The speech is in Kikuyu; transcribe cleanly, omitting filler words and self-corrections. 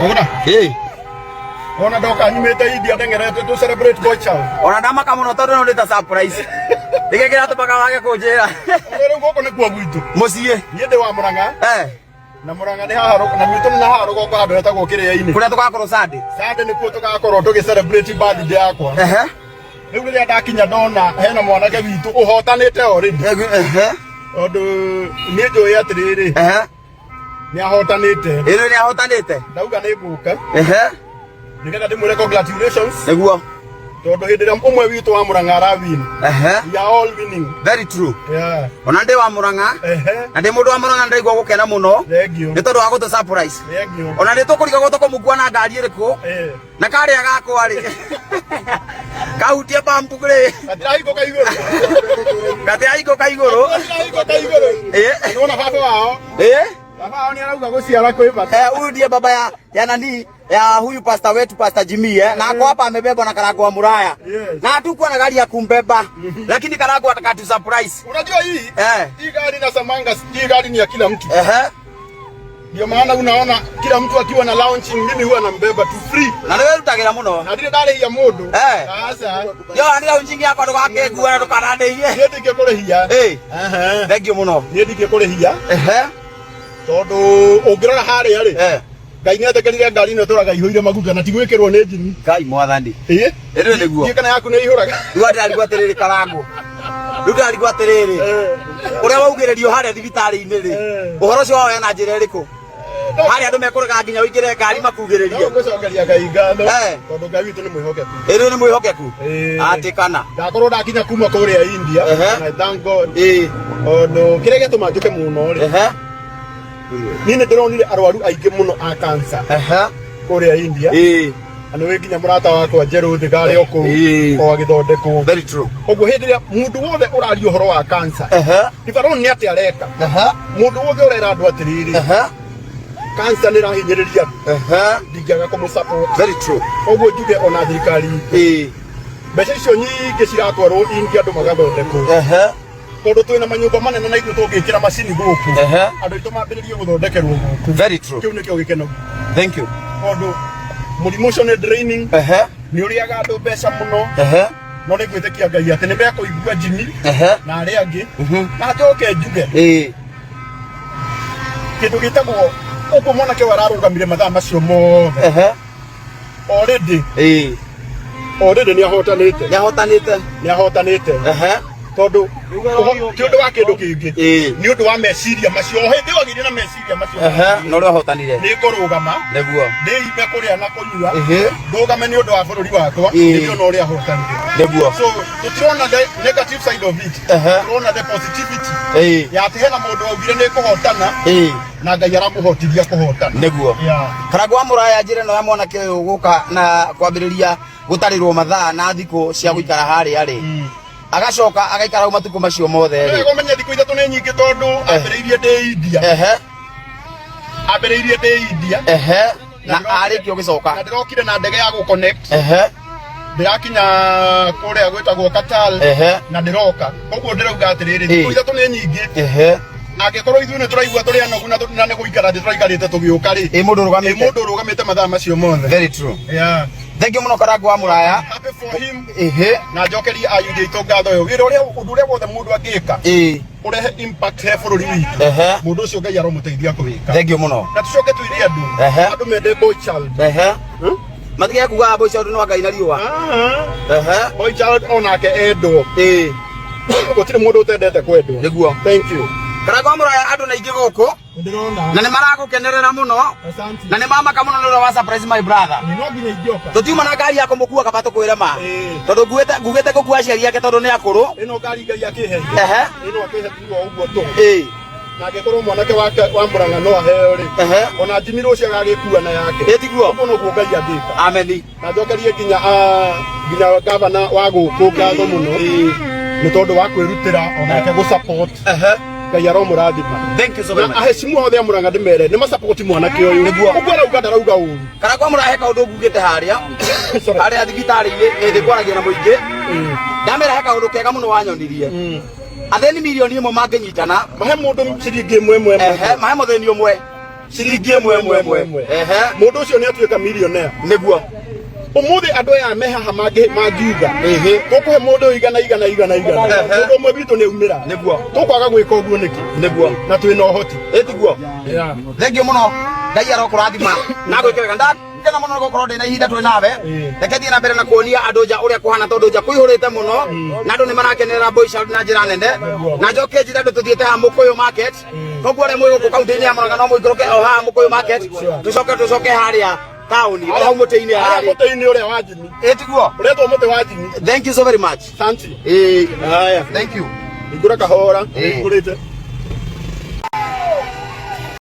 Ona. Ĩ. Ona ndoka nyumĩte India ndeng'erete to celebrate boy child. Ona ndamaka mũno tondũ no nĩ ta surprise. Nĩkĩ kĩratũmaga wage kũnjĩra? Ona rĩu gũkũ nĩkuo gwitũ. Mũciĩ. Niĩ ndĩ wa Mũrang'a. Eh. Na Mũrang'a nĩ haha na gwitũ nĩ haha rũgongo handũ hetagwo Kĩrĩa-inĩ. Kũrĩa tũgakorwo Sunday. Sunday nĩkuo tũgakorwo tũgĩ celebrate birthday yakwa. Ehe. Rĩu rĩrĩa ndakinya ndona hena mwanake witũ ũhotanĩte already. Ehe. Tondũ niĩ njũĩ atĩrĩrĩ. Ehe. Nĩ ahotanĩte. Ĩno nĩ ahotanĩte. Ndauga nĩ ngũka. Ehe. Nĩgetha ndĩmwĩre congratulations. Nĩguo. Tondũ hĩndĩ ĩrĩa ũmwe witũ wa Mũrang'a ara win. Ehe. We are all winning. Very true. Yeah. Ona ndĩ wa Mũrang'a. Ehe. Na ndĩ mũndũ wa Mũrang'a ndĩraigua gũkena mũno. Thank you. Nĩ tondũ wa gũtũ surprise. Thank you. Ona nĩ tũkũrigagwo tũkũmũkua na ngari ĩrĩkũ. Eh. Na karĩa gakwa rĩ. Kahutie bump rĩ. Gatirahingũka igũrũ. Gatirahingũka igũrũ. Gatirahingũka igũrũ. Eh. Nĩwona baba wao. Eh. Baba wao nĩ arauga gũciara kwĩ bata. Eh, huyu ndiye baba ya nani ya huyu pasta wetu Pastor Jimmy eh? Na ako hapa amebebwa na Karangũ wa Muraya. Yes. Na hatukuwa na gari ya kumbeba. Lakini Karangũ atakatu surprise. Unajua hii Eh. hii gari na samanga hii gari ni ya kila mtu. Ehe. Ndio maana unaona kila mtu akiwa na launching mimi huwa nambeba tu free. Na nĩwe rutagĩra mũno. Na ndirĩ ndarĩhia mũndũ. Eh. Aca. Yo nĩ launching yakwa ndũgakĩngue na ndũkanandĩhie. Niĩ ndingĩkũrĩhia. Eh. Ehe. Thank you mũno. Niĩ ndingĩkũrĩhia Ehe. tondũ ũngĩrora harĩa rĩ Eh. Ngai nĩ etĩkĩrire ngari ĩno ĩtũraga ihũire maguta na ti gwĩkĩrwo nĩ njini. Ngai mwathani. Ĩĩ. Ĩrĩ nĩguo. Ndiĩ kana yaku nĩ ihũraga. Rĩu ndĩrarigwo atĩrĩrĩ Karangũ. Rĩu ndĩrarigwo atĩrĩrĩ. Ũrĩa waugĩrĩrio harĩa thibitarĩ-inĩ rĩ. Eh. Ũhoro ũcio waoya na njĩra ĩrĩkũ? Harĩa andũ mekũrega nginya ũingĩre ngari No makugĩrĩrie. ngũcokeria Ngai ngatho Eh. tondũ Ngai witũ nĩ mwĩhokeku. Ĩrĩ nĩ mwĩhokeku. Ĩĩ. Atĩ kana. Ndakorwo ndakinya kuma kũrĩa India Ehe. and I thank God Ĩĩ. tondũ kĩrĩa gĩatũma njũke mũno rĩ Ehe. niĩ nĩ ndĩronire arwaru aingĩ mũno a cancer Ehe. kũrĩa India Ĩĩ. na nĩ nginya mũrata wakwa Njerũ Thigari o kũu Ĩĩ. o agĩthondekwo. Very true. Ũguo hĩndĩ ĩrĩa mũndũ wothe ũraria ũhoro wa cancer Ehe. tibaroni nĩ atĩ areka Ehe. mũndũ wothe ũrera andũ atĩrĩrĩ Ehe. cancer nĩ ĩrahinyĩrĩria andũ Ehe. ndingĩaga kũmũ support. Very true. Ũguo njuge ona thirikari itũ Ĩĩ. mbeca icio nyingĩ ciratwarwo India andũ magathondekwo Ehe. tondũ twĩna manyũmba manene na ithuĩ tũngĩkĩra macini gũkũ Ehe. andũ aitũ mambĩrĩrie gũthondekerwo gũkũ Very true. kĩu nĩkĩo gĩkeno Thank you. tondũ mũrimũ ũcio nĩ draining Ehe. nĩ ũrĩaga andũ mbeca mũno Ehe. no nĩ ngwĩtĩkia Ngai atĩ nĩ mekũigua Jimmy Ehe. na arĩa angĩ Mhm. na njoke njuge Ĩĩ. kĩndũ gĩtagwo ũguo mwanake ũyũ ararũgamire mathaa macio mothe Ehe. already Ĩĩ. already nĩ ahotanĩte Nĩ ahotanĩte. nĩ ahotanĩte Ehe. tondũ ti ũndũ wa kĩndũ kĩngĩ Ĩĩ. nĩ ũndũ wa meciria macio o hĩndĩ ĩyo agĩire na meciria macio Ehe. Na ũrĩa ahotanire. nĩ ngũrũgama Nĩguo. ndĩime kũrĩa na kũnyua Ehe. ndũgame nĩ ũndũ wa bũrũri wakwa Ĩĩ. nĩndĩona ũrĩa ahotanire Nĩguo. so tũtirona the negative side of it Ehe. tũrona the positivity Ĩĩ. ya atĩ hena mũndũ waugire nĩ kũhotana Ĩĩ. na Ngai aramũhotithia kũhotana. Nĩguo. Yeah. Karangũ wa Mũraya njĩra ĩno ya mwanake ũyũ gũka na kwambĩrĩria gũtarĩrwo mathaa na thikũ cia gũikara harĩa rĩ agacoka agaikara hau matukũ macio mothe rĩ Wega ũmenye thikũ ithatũ nĩ nyingĩ tondũ ambĩrĩirie ndĩ India. Ehe. Ambĩrĩirie ndĩ India. Ehe. Na arĩkia ũgĩcoka. Na ndĩrokire na ndege ya gũ connect. Ehe. Ndĩrakinya kũrĩa gwĩtagwo Qatar. Ehe. Na ndĩroka. Koguo ndĩrauga atĩrĩrĩ, thikũ ithatũ nĩ nyingĩ. Ehe. Angĩkorwo ithuĩ nĩ tũraigua tũrĩ anogu na na nĩ gũikara thĩ tũraikarĩte tũgĩũka rĩ. Ĩ mũndũ ũrũgamĩte. Ĩ mũndũ ũrũgamĩte mathaa macio mothe. Very true. Yeah. Thank you mũno Karangũ wa Mũraya. Happy for him. Ehe. Na njokerie ayuthi aitũ ngatho ĩyo. Wĩra ũrĩa ũndũ ũrĩa wothe mũndũ angĩka. Ĩĩ. Ũrehe impact he bũrũri witũ. Ehe. Mũndũ ũcio Ngai aromũteithia kũwĩka. Thank you mũno. Na tũcoke twĩre andũ. Ehe. Andũ mende boy child. Ehe. Matige kuga boy child no Ngai na riũa. Ehe. Boy child onake endwo. Ĩĩ. Gũtirĩ mũndũ ũtendete kwendwo. Nĩguo. Thank you. Karangũ wa Mũraya andũ nĩ aingĩ gũkũ. Ndĩrona. Na nĩ maragũkenerera mũno. Asante. Na nĩ mamaka mũno nĩ ũrĩa wa surprise my brother. Nĩ no nginya ingĩoka. Tũtiuma na ngari ya kũmũkua kaba tũkwĩre ma. Ĩĩ. Tondũ nguĩte ngugĩte gũkua aciari ake tondũ nĩ akũrũ. Ĩno ngari Ngai akĩheire. Ehe. Ĩno akĩhe tu o ũguo tũhũ. Ĩĩ. Na angĩkorwo mwanake wake wa Mũrang'a no aheo rĩ. Ehe. Ona Jimmy rũciũ agagĩkua na yake. Ĩ tiguo? Ũguo noguo Ngai angĩka. Ameni. Na njokerie nginya nginya gavana wa gũkũ ngatho mũno. Nĩ tondũ wa kwĩrutĩra onake gũ support. Ehe. Ngai aromũrathima. Thank you so very Na much. aheshimu othe a Mũrang'a ndĩmere nĩ ma support mwanake ũyũ. Nĩguo. Ũguo arauga ndarauga ũru. Karangũ wa Mũraya he kaũndũ ngugĩte harĩa. Sorry. Harĩa thibitarĩ-inĩ hĩndĩ kwaragia na mũingĩ. Ndamera he kaũndũ kega mũno wanyonirie. Athĩni mirioni ĩmwe mangĩnyitana. Mahe mũndũ ciringi ĩmwe ĩmwe ĩmwe. Ehe, mahe mũthĩni ũmwe. Ciringi ĩmwe ĩmwe ĩmwe. Ehe. Mũndũ ũcio nĩ atuĩka millionaire. Nĩguo. Ũmũthĩ andũ aya me haha mangiuga Ĩhĩ. tũkũhe mũndũ ũyũ igana igana igana igana, Ehe. mũndũ ũmwe witũ nĩ aumĩra. Nĩguo. Tũkwaga gwĩka ũguo nĩkĩ Nĩguo. na twĩna ũhoti? Ĩtiguo. Thengiũ mũno, Ngai arokũrathima na gwĩke wega. Ndakena mũno gũkorwo ndĩ na ihinda twĩ nawe. Reke thiĩ na mbere na kuonia andũ nja ũrĩa kũhana, tondũ nja kũihũrĩte mũno na andũ nĩ marakenerera Boy Child na njĩra nene. Na njoke njĩre andũ tũthiĩte haha Mũkũyũ Market, koguo arĩa mwĩ gũkũ kaunti-inĩ ya Murang'a no mũikũrũke o haha Mũkũyũ Market, tũcoke harĩa taũni o hau mũtĩ-inĩ harĩa harĩa mũtĩ-inĩ ũrĩa wa Jimmy. Ĩtiguo. Ũretwo mũtĩ wa Jimmy. Thank you so very much. Santi. Ĩĩ. Haya. Thank you. Hingũra kahora. Ĩĩ. Hingũrĩte.